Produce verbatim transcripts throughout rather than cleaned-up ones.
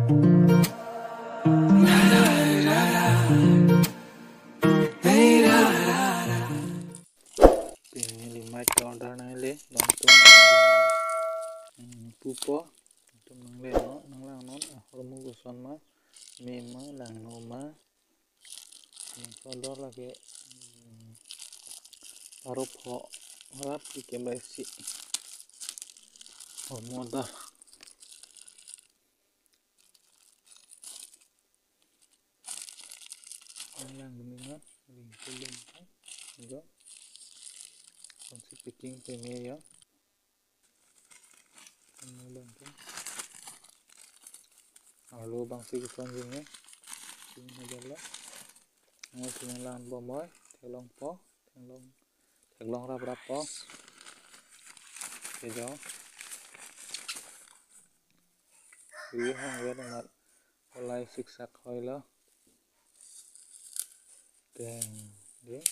Pini lima order nangle, nangtum, hmm, pupo, nangtum nangle non, nanglang non, ahormu koson ma, me ma, langno ma, nangso order lake, hmm, paro pho, rap ike baisi, ahormu order. Nanglang dun ma, ring kuling ha, jo. Konsep packing peme jo. Nanglang ke. Arlo abang si koson jingni. Sing aja lo. Nang sing lang bomoi, theklongpo, theklong, theklong rap rap po. Ke jo. Wi hong wer mat. Olai siksak hoi lo. Deng, deng.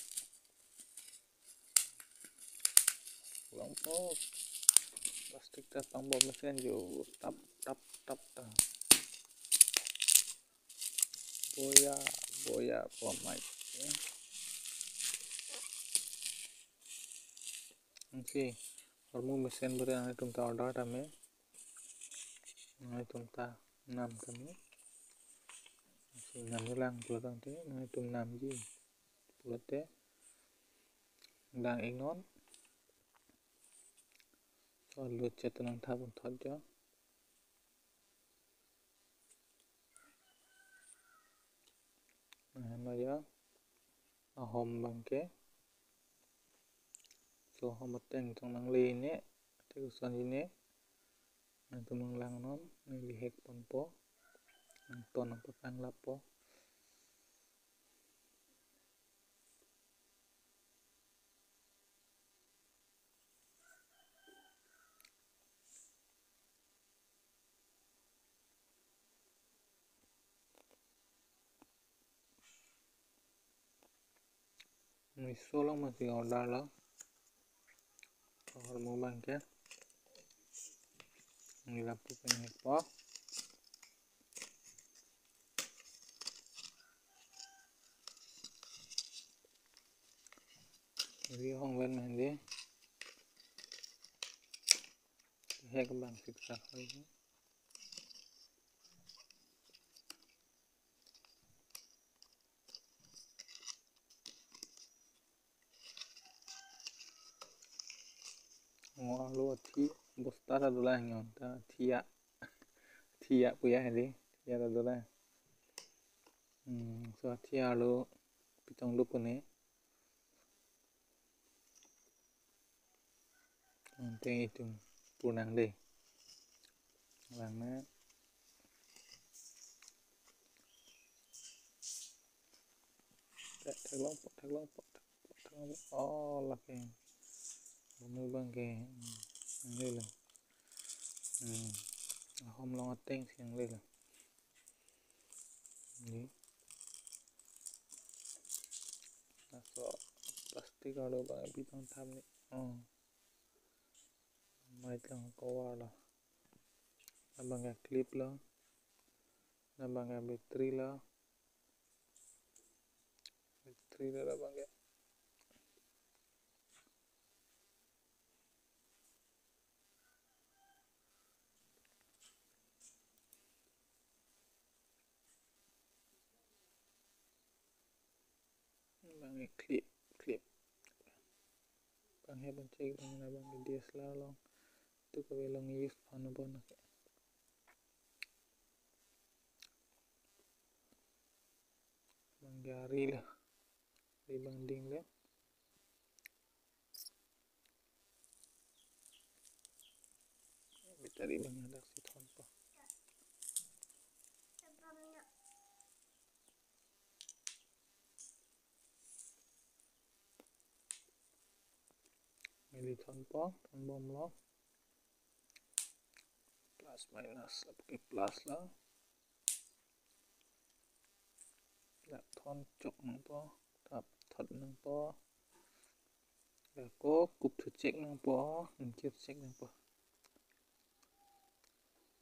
Longpo. Plastik ta pangbom mesen jo. Tap, tap, tap ta. Boya, boya, bomai. Oke. Ahormu mesen beri nangtum ta order tame. Nangtum ta nam tame. Si nam lang pulo tangte, nangtum namji pulote, dang ingnon. So, lut chet nangthap unthot jo. Nah, no jo. Ahom abang ke. So, ahom ateng tong nangle ne, te koson ne. Nangtum nanglang non, neli hek ponpo. Nangton nangpapang lapo. Meso along masi order lo. Ahormu abang ke. Neli lapu pen hek po. Ri hong ven mandi. Hek abang siksak hoi. Ngo alu athi bosta ta dolang nyon ta thia. Thia puya hedi. Thia ta dolang. Hmm, so thia alu pitong do pune. Ante itum purnang dei. Lang na. Thek, theklongpo, theklongpo, theklongpo, theklongpo. Oh, lake. Ahormu abang ke. Hmm, nangle lo. Hmm. Ahom along ateng si nangle lo. Ni. Laso plastik arlo abang ke pitong tham ni. Oh. Mic along cover lo. Labang ke clip lo. Labang ke battery lo. Battery lo labang ke. Abang ke clip, clip. Abang he abang cek abang na abang ke D S L R along. Tu kave along use phone abang na ke. Abang ke ari lo. Ari abang ding lo. Battery abang hadak si thonpo. Neli thonpo, thonbomlo. Plus minus, apke plus lo. Dak thon chok nangpo, tap thot nangpo. Dak ko kup thu chek nangpo, ingkir chek nangpo.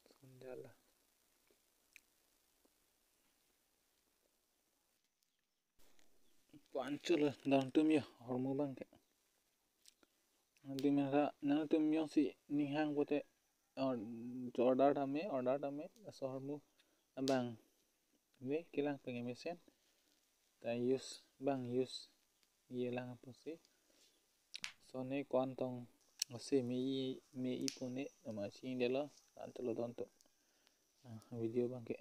Thon jala. Ko-an cholo don atum yo ahormu abang ke. Nanglitum ra, nanglitum jongsi ning hang pote or-, order tame, order tame, laso ahormu abang ve kelang peng mesen. Ta use abang use ye lang apotsi. Lason ne ko-an tong ase me-i, me-i pone nama chingdelo, ko-an cholo don atum. Ah, video abang ke.